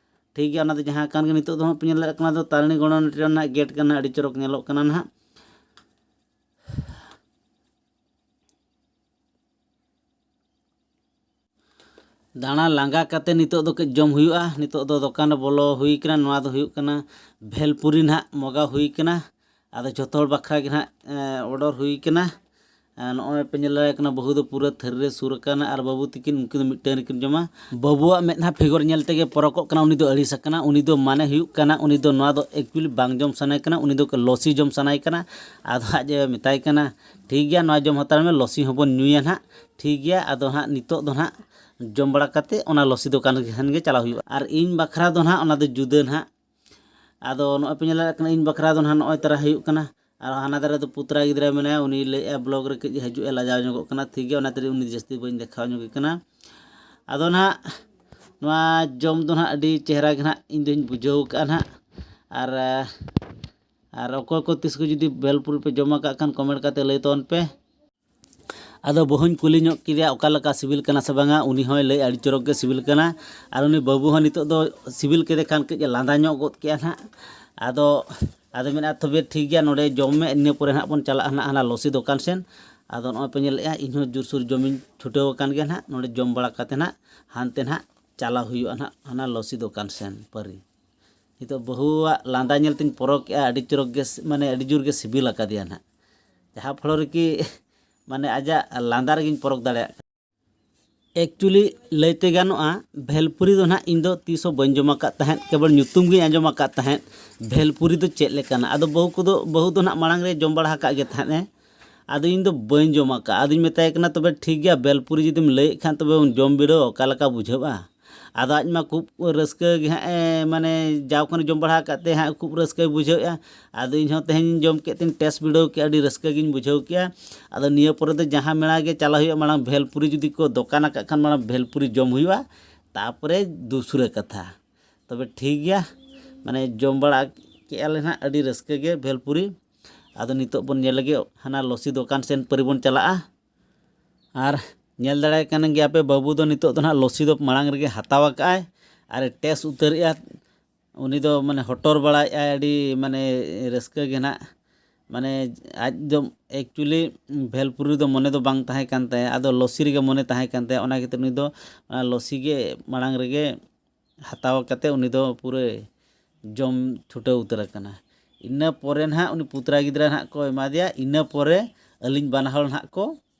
ᱴᱷᱤᱠ ᱜᱮᱭᱟ᱾ ᱚᱱᱟ ᱫᱚ ᱡᱟᱦᱟᱸ ᱠᱟᱱ ᱜᱮ, ᱱᱤᱛᱚᱜ ᱫᱚ ᱦᱟᱸᱜ ᱯᱮ ᱧᱮᱞ ᱫᱟᱲᱮᱭᱟᱜ ᱠᱟᱱᱟ, ᱫᱚ ᱛᱟᱨᱤᱬᱤ ᱜᱚᱲᱚᱱ ᱨᱮᱱᱟᱜ ᱜᱮᱴ ᱠᱟᱱᱟ, ᱟᱹᱰᱤ ᱪᱚᱨᱚᱠ ᱧᱮᱞᱚᱜ ᱠᱟᱱᱟ ᱱᱟᱦᱟᱜ᱾ ᱫᱟᱬᱟ ᱞᱟᱸᱜᱟ ᱠᱟᱛᱮ ᱱᱤᱛᱚᱜ ᱫᱚ ᱠᱟᱹᱡ ᱡᱚᱢ ᱦᱩᱭᱩᱜᱼᱟ᱾ ᱱᱤᱛᱚᱜ ᱫᱚ ᱫᱚᱠᱟᱱ ᱨᱮ ᱵᱚᱞᱚ ᱦᱩᱭ ᱠᱟᱱᱟ᱾ ᱱᱚᱣᱟ ᱫᱚ ᱦᱩᱭᱩᱜ ᱠᱟᱱᱟ ᱵᱷᱮᱞᱯᱩᱨᱤ ᱱᱟᱦᱟᱜ ᱢᱚᱜᱟ ᱦᱩᱭ ᱠᱟᱱᱟ᱾ ᱟᱫᱚ ᱡᱷᱚᱛᱚ ᱦᱚᱲ ᱵᱟᱠᱷᱨᱟ ᱜᱮ ᱱᱟᱦᱟᱜ, ᱮ, ᱚᱰᱟᱨ ᱦᱩᱭ ᱠᱟᱱᱟ᱾ ᱟᱨ ᱱᱚᱜᱼᱚᱭ ᱯᱮ ᱧᱮᱞ ᱫᱟᱲᱮᱭᱟᱜ ᱠᱟᱱᱟ, ᱵᱟᱹᱦᱩ ᱫᱚ ᱯᱩᱨᱟᱹ ᱛᱷᱟᱹᱨᱤ ᱨᱮ ᱥᱩᱨ ᱟᱠᱟᱱᱟ ᱟᱨ ᱵᱟᱹᱵᱩ ᱛᱤᱠᱤᱱ ᱩᱱᱠᱤᱱ ᱫᱚ ᱢᱤᱫᱴᱟᱹᱝ ᱨᱮᱠᱤᱱ ᱡᱚᱢᱟ᱾ ᱵᱟᱹᱵᱩᱣᱟᱜ ᱢᱮᱫᱦᱟ ᱯᱷᱤᱜᱚᱨ ᱧᱮᱞ ᱛᱮᱜᱮ ᱯᱚᱨᱚᱠᱚᱜ ᱠᱟᱱᱟ, ᱩᱱᱤ ᱫᱚ ᱟᱹᱲᱤᱥ ᱟᱠᱟᱱᱟ᱾ ᱩᱱᱤ ᱫᱚ ᱢᱟᱱᱮ ᱦᱩᱭᱩᱜ ᱠᱟᱱᱟ, ᱩᱱᱤ ᱫᱚ ᱱᱚᱣᱟ ᱫᱚ ᱮᱠᱪᱩᱭᱮᱞᱤ ᱵᱟᱝ ᱡᱚᱢ ᱥᱟᱱᱟᱭᱮ ᱠᱟᱱᱟ, ᱩᱱᱤ ᱫᱚ ᱞᱚᱥᱤ ᱡᱚᱢ ᱥᱟᱱᱟᱭᱮ ᱠᱟᱱᱟ᱾ ᱟᱫᱚ ᱦᱟᱸᱜ ᱡᱮ ᱢᱮᱛᱟᱭ ᱠᱟᱱᱟ, "ᱴᱷᱤᱠ ᱜᱮᱭᱟ, ᱱᱚᱣᱟ ᱡᱚᱢ ᱦᱟᱛᱟᱲ ᱢᱮ, ᱞᱚᱥᱤ ᱦᱚᱸᱵᱚᱱ ᱧᱩᱭᱟ ᱱᱟᱦᱟᱜ, ᱴᱷᱤᱠ ᱜᱮᱭᱟ?" ᱟᱫᱚ ᱦᱟᱸᱜ ᱱᱤᱛᱚᱜ ᱫᱚ ᱱᱟᱦᱟᱜ ᱡᱚᱢ ᱵᱟᱲᱟ ᱠᱟᱛᱮ ᱚᱱᱟ ᱞᱚᱥᱤ ᱫᱚᱠᱟᱱ ᱨᱮ ᱜᱮ ᱪᱟᱞᱟᱣ ᱦᱩᱭᱩᱜᱼᱟ᱾ ᱟᱨ ᱤᱧ ᱵᱟᱠᱷᱨᱟ ᱫᱚ ᱱᱟᱦᱟᱜ ᱚᱱᱟ ᱫᱚ ᱡᱩᱫᱟᱹ ᱱᱟᱦᱟᱜ᱾ ᱟᱫᱚ ᱱᱚᱜᱼᱚᱭ ᱯᱮ ᱧᱮᱞ ᱫᱟᱲᱮᱭᱟᱜ ᱠᱟᱱᱟ, ᱤᱧ ᱵᱟᱠᱷᱨᱟ ᱫᱚ ᱱᱟᱦᱟᱜ ᱱᱚᱜᱼᱚᱭ ᱛᱟᱨᱟ ᱦᱩᱭᱩᱜ ᱠᱟᱱᱟ᱾ ᱟᱨ ᱦᱟᱱᱟ ᱫᱷᱟᱨᱮ ᱫᱚ ᱯᱩᱛᱨᱟ ᱜᱤᱫᱽᱨᱟᱹ ᱢᱮᱱᱟᱭᱟ, ᱩᱱᱤ ᱞᱟᱹᱭᱮᱫᱼᱟ ᱵᱞᱚᱜ ᱨᱮ ᱠᱟᱹᱡ ᱦᱤᱡᱩᱜᱼᱮ ᱞᱟᱡᱟᱣ ᱧᱚᱜᱚᱜ ᱠᱟᱱᱟ, ᱴᱷᱤᱠ ᱜᱮᱭᱟ, ᱚᱱᱟ ᱛᱮᱜᱮ ᱩᱱᱤ ᱡᱟᱹᱥᱛᱤ ᱵᱟᱹᱧ ᱫᱮᱠᱷᱟᱣ ᱧᱚᱜᱮ ᱠᱟᱱᱟ᱾ ᱟᱫᱚ ᱱᱟᱦᱟᱜ ᱱᱚᱣᱟ ᱡᱚᱢ ᱫᱚ ᱱᱟᱦᱟᱜ ᱟᱹᱰᱤ ᱪᱮᱦᱨᱟ ᱜᱮ ᱱᱟᱦᱟᱜ ᱤᱧ ᱫᱚᱧ ᱵᱩᱡᱷᱟᱹᱣ ᱠᱟᱜᱼᱟ ᱱᱟᱦᱟᱜ᱾ ᱟᱨ, ᱟᱨ ᱚᱠᱚᱭ ᱠᱚ ᱛᱤᱥ ᱠᱚ ᱡᱩᱫᱤ ᱵᱷᱮᱞᱯᱩᱨᱤ ᱯᱮ ᱡᱚᱢ ᱟᱠᱟᱫ ᱠᱷᱟᱱ ᱠᱚᱢᱮᱱᱴ ᱠᱟᱛᱮ ᱞᱟᱹᱭ ᱛᱟᱵᱚᱱ ᱯᱮ᱾ ᱟᱫᱚ ᱵᱟᱹᱦᱩᱧ ᱠᱩᱞᱤ ᱧᱚᱜ ᱠᱮᱫᱮᱭᱟ ᱚᱠᱟ ᱞᱮᱠᱟ ᱥᱤᱵᱤᱞ ᱠᱟᱱᱟ ᱥᱮ ᱵᱟᱝᱟ, ᱩᱱᱤ ᱦᱚᱸᱭ ᱞᱟᱹᱭ ᱟᱹᱰᱤ ᱪᱚᱨᱚᱠ ᱜᱮ ᱥᱤᱵᱤᱞ ᱠᱟᱱᱟ᱾ ᱟᱨ ᱩᱱᱤ ᱵᱟᱹᱵᱩ ᱦᱚᱸ ᱱᱤᱛᱚᱜ ᱫᱚ ᱥᱤᱵᱤᱞ ᱠᱮᱫᱮ ᱠᱷᱟᱱ ᱠᱟᱹᱡ ᱮ ᱞᱟᱸᱫᱟ ᱧᱚᱜ ᱜᱚᱫ ᱠᱮᱜᱼᱟ ᱱᱟᱦᱟᱜ᱾ ᱟᱫᱚ, ᱟᱫᱚ ᱢᱮᱱᱟ, "ᱛᱚᱵᱮ ᱴᱷᱤᱠ ᱜᱮᱭᱟ, ᱱᱚᱰᱮ ᱡᱚᱢ ᱢᱮ, ᱤᱱᱟᱹ ᱯᱚᱨᱮ ᱱᱟᱦᱟᱜ ᱵᱚᱱ ᱪᱟᱞᱟᱜᱼᱟ ᱱᱟᱦᱟᱜ ᱦᱟᱱᱟ ᱞᱚᱥᱤ ᱫᱚᱠᱟᱱ ᱥᱮᱱ, ᱟᱫᱚ ᱱᱚᱜᱼᱚᱭ ᱯᱮ ᱧᱮᱞᱮᱫᱼᱟ, ᱤᱧᱦᱚᱸ ᱡᱳᱨᱥᱳᱨ ᱡᱚᱢᱤᱧ ᱪᱷᱩᱴᱟᱹᱣ ᱟᱠᱟᱱ ᱜᱮᱭᱟ ᱱᱟᱦᱟᱜ᱾ ᱱᱚᱰᱮ ᱡᱚᱢ ᱵᱟᱲᱟ ᱠᱟᱛᱮ ᱱᱟᱦᱟᱜ ᱦᱟᱱᱛᱮ ᱱᱟᱦᱟᱜ ᱪᱟᱞᱟᱣ ᱦᱩᱭᱩᱜᱼᱟ ᱱᱟᱦᱟᱜ ᱦᱟᱱᱟ ᱞᱚᱥᱤ ᱫᱚᱠᱟᱱ ᱥᱮᱱ ᱯᱟᱹᱨᱤ᱾ ᱱᱤᱛᱚᱜ ᱵᱟᱹᱦᱩᱣᱟᱜ ᱞᱟᱸᱫᱟ ᱧᱮᱞ ᱛᱤᱧ ᱯᱚᱨᱚᱠᱮᱜᱼᱟ, ᱟᱹᱰᱤ ᱪᱚᱨᱚᱠ ᱜᱮ ᱥᱤ-, ᱢᱟᱱᱮ ᱟᱹᱰᱤ ᱡᱳᱨ ᱜᱮ ᱥᱤᱵᱤᱞ ᱟᱠᱟᱫᱮᱭᱟ ᱱᱟᱦᱟᱜ, ᱡᱟᱦᱟᱸ ᱯᱷᱚᱞᱚ ᱨᱮᱠᱤ ᱢᱟᱱᱮ ᱟᱡᱟᱜ ᱞᱟᱸᱫᱟ ᱨᱮᱜᱮᱧ ᱯᱚᱨᱚᱠ ᱫᱟᱲᱮᱭᱟᱜ ᱠᱟᱱᱟ᱾ ᱮᱠᱪᱩᱭᱮᱞᱤ ᱞᱟᱹᱭᱛᱮ ᱜᱟᱱᱚᱜᱼᱟ, ᱵᱷᱮᱞᱯᱩᱨᱤ ᱫᱚ ᱱᱟᱦᱟᱜ ᱤᱧ ᱫᱚ ᱛᱤᱥ ᱦᱚᱸ ᱵᱟᱹᱧ ᱡᱚᱢ ᱟᱠᱟᱫ ᱛᱟᱦᱮᱸᱫ, ᱠᱮᱵᱚᱞ ᱧᱩᱛᱩᱢ ᱜᱤᱧ ᱟᱸᱡᱚᱢ ᱟᱠᱟᱫ ᱛᱟᱦᱮᱸᱫ ᱵᱷᱮᱞᱯᱩᱨᱤ ᱫᱚ ᱪᱮᱫ ᱞᱮᱠᱟᱱᱟ᱾ ᱟᱫᱚ ᱵᱟᱹᱦᱩ ᱠᱚᱫᱚ, ᱵᱟᱹᱦᱩ ᱫᱚ ᱱᱟᱦᱟᱜ ᱢᱟᱲᱟᱝ ᱨᱮ ᱡᱚᱢ ᱵᱟᱲᱟ ᱟᱠᱟᱫ ᱜᱮ ᱛᱟᱦᱮᱸᱫ ᱮ, ᱟᱫᱚ ᱤᱧ ᱫᱚ ᱵᱟᱹᱧ ᱡᱚᱢ ᱟᱠᱟᱫᱼᱟ᱾ ᱟᱫᱚᱧ ᱢᱮᱛᱟᱭ ᱠᱟᱱᱟ, "ᱛᱚᱵᱮ ᱴᱷᱤᱠ ᱜᱮᱭᱟ, ᱵᱷᱮᱞᱯᱩᱨᱤ ᱡᱩᱫᱤᱢ ᱞᱟᱹᱭᱮᱫ ᱠᱷᱟᱱ ᱛᱚᱵᱮ ᱵᱚᱱ ᱡᱚᱢ ᱵᱤᱰᱟᱹᱣ, ᱚᱠᱟ ᱞᱮᱠᱟ ᱵᱩᱡᱷᱟᱹᱜᱼᱟ?" ᱟᱫᱚ ᱟᱡ ᱢᱟ ᱠᱷᱩᱵ ᱨᱟᱹᱥᱠᱟᱹ ᱜᱮ ᱦᱟᱸᱜ ᱮ, ᱢᱟᱱᱮ ᱡᱟᱣ ᱠᱷᱚᱱᱮ ᱡᱚᱢ ᱵᱟᱲᱟ ᱟᱠᱟᱫ ᱛᱮ ᱦᱟᱸᱜ ᱠᱷᱩᱵ ᱨᱟᱹᱥᱠᱟᱹᱭ ᱵᱩᱡᱷᱟᱹᱣᱮᱫᱼᱟ᱾ ᱟᱫᱚ ᱤᱧ ᱦᱚᱸ ᱛᱮᱦᱮᱧ ᱤᱧ ᱡᱚᱢ ᱠᱮᱫ ᱛᱤᱧ ᱴᱮᱥᱴ ᱵᱤᱰᱟᱹᱣ ᱠᱮᱫᱼᱟ, ᱟᱹᱰᱤ ᱨᱟᱹᱥᱠᱟᱹ ᱜᱤᱧ ᱵᱩᱡᱷᱟᱹᱣ ᱠᱮᱫᱼᱟ᱾ ᱟᱫᱚ ᱱᱤᱭᱟᱹ ᱯᱚᱨᱮ ᱫᱚ ᱡᱟᱦᱟᱸ ᱢᱮᱞᱟ ᱜᱮ ᱪᱟᱞᱟᱜ ᱦᱩᱭᱩᱜᱼᱟ, ᱢᱟᱲᱟᱝ ᱵᱷᱮᱞᱯᱩᱨᱤ ᱡᱩᱫᱤ ᱠᱚ ᱫᱚᱠᱟᱱ ᱟᱠᱟᱫ ᱠᱷᱟᱱ ᱢᱟᱲᱟᱝ ᱵᱷᱮᱞᱯᱩᱨᱤ ᱡᱚᱢ ᱦᱩᱭᱩᱜᱼᱟ, ᱛᱟᱯᱚᱨᱮ ᱫᱩᱥᱨᱟᱹ ᱠᱟᱛᱷᱟ᱾ ᱛᱚᱵᱮ ᱴᱷᱤᱠ ᱜᱮᱭᱟ, ᱢᱟᱱᱮ ᱡᱚᱢ ᱵᱟᱲᱟ ᱠᱮᱫᱼᱟ ᱞᱮ ᱱᱟᱦᱟᱜ ᱟᱹᱰᱤ ᱨᱟᱹᱥᱠᱟᱹ ᱜᱮ ᱵᱷᱮᱞᱯᱩᱨᱤ᱾ ᱟᱫᱚ ᱱᱤᱛᱚᱜ ᱵᱚᱱ ᱧᱮᱞ ᱞᱮᱜᱮ ᱦᱟᱱᱟ ᱞᱚᱥᱤ ᱫᱚᱠᱟᱱ ᱥᱮᱱ ᱯᱟᱹᱨᱤ ᱵᱚᱱ ᱪᱟᱞᱟᱜᱼᱟ᱾ ᱟᱨ ᱧᱮᱞ ᱫᱟᱲᱮᱭᱟᱜ ᱠᱟᱱ ᱜᱮᱭᱟ ᱯᱮ, ᱵᱟᱹᱵᱩ ᱫᱚ ᱱᱤᱛᱚᱜ ᱫᱚ ᱱᱟᱦᱟᱜ ᱞᱚᱥᱤ ᱫᱚ ᱢᱟᱲᱟᱝ ᱨᱮᱜᱮ ᱦᱟᱛᱟᱣ ᱟᱠᱟᱫᱼᱟᱭ ᱟᱨ ᱮ ᱴᱮᱥᱴ ᱩᱛᱟᱹᱨᱮᱜᱼᱟ᱾ ᱩᱱᱤ ᱫᱚ ᱢᱟᱱᱮ ᱦᱚᱴᱚᱨ ᱵᱟᱲᱟᱭᱮᱫᱼᱟᱭ, ᱟᱹᱰᱤ ᱢᱟᱱᱮ ᱨᱟᱹᱥᱠᱟᱹ ᱜᱮ ᱱᱟᱦᱟᱜ᱾ ᱢᱟᱱᱮ ᱟᱡ ᱫᱚ ᱮᱠᱪᱩᱭᱮᱞᱤ ᱵᱷᱮᱞᱯᱩᱨᱤ ᱫᱚ ᱢᱚᱱᱮ ᱫᱚ ᱵᱟᱝ ᱛᱟᱦᱮᱸ ᱠᱟᱱ ᱛᱟᱭᱟ, ᱟᱫᱚ ᱞᱚᱥᱤ ᱨᱮᱜᱮ ᱢᱚᱱᱮ ᱛᱟᱦᱮᱸ ᱠᱟᱱ ᱛᱟᱭᱟ᱾ ᱚᱱᱟ ᱠᱷᱟᱹᱛᱤᱨ ᱩᱱᱤ ᱫᱚ ᱚᱱᱟ ᱞᱚᱥᱤ ᱜᱮ ᱢᱟᱲᱟᱝ ᱨᱮᱜᱮ ᱦᱟᱛᱟᱣ ᱠᱟᱛᱮ ᱩᱱᱤ ᱫᱚ ᱯᱩᱨᱟᱹ ᱡᱚᱢ ᱪᱷᱩᱴᱟᱹᱣ ᱩᱛᱟᱹᱨ ᱟᱠᱟᱱᱟ᱾ ᱤᱱᱟᱹ ᱯᱚᱨᱮ ᱱᱟᱦᱟᱜ ᱩᱱᱤ ᱯᱩᱛᱨᱟ ᱜᱤᱫᱽᱨᱟᱹ ᱱᱟᱦᱟᱜ ᱠᱚ ᱮᱢᱟ ᱫᱮᱭᱟ᱾ ᱤᱱᱟᱹ ᱯᱚᱨᱮ ᱟᱹᱞᱤᱧ ᱵᱟᱱᱟ ᱦᱚᱲ ᱱᱟᱦᱟᱜ ᱠᱚ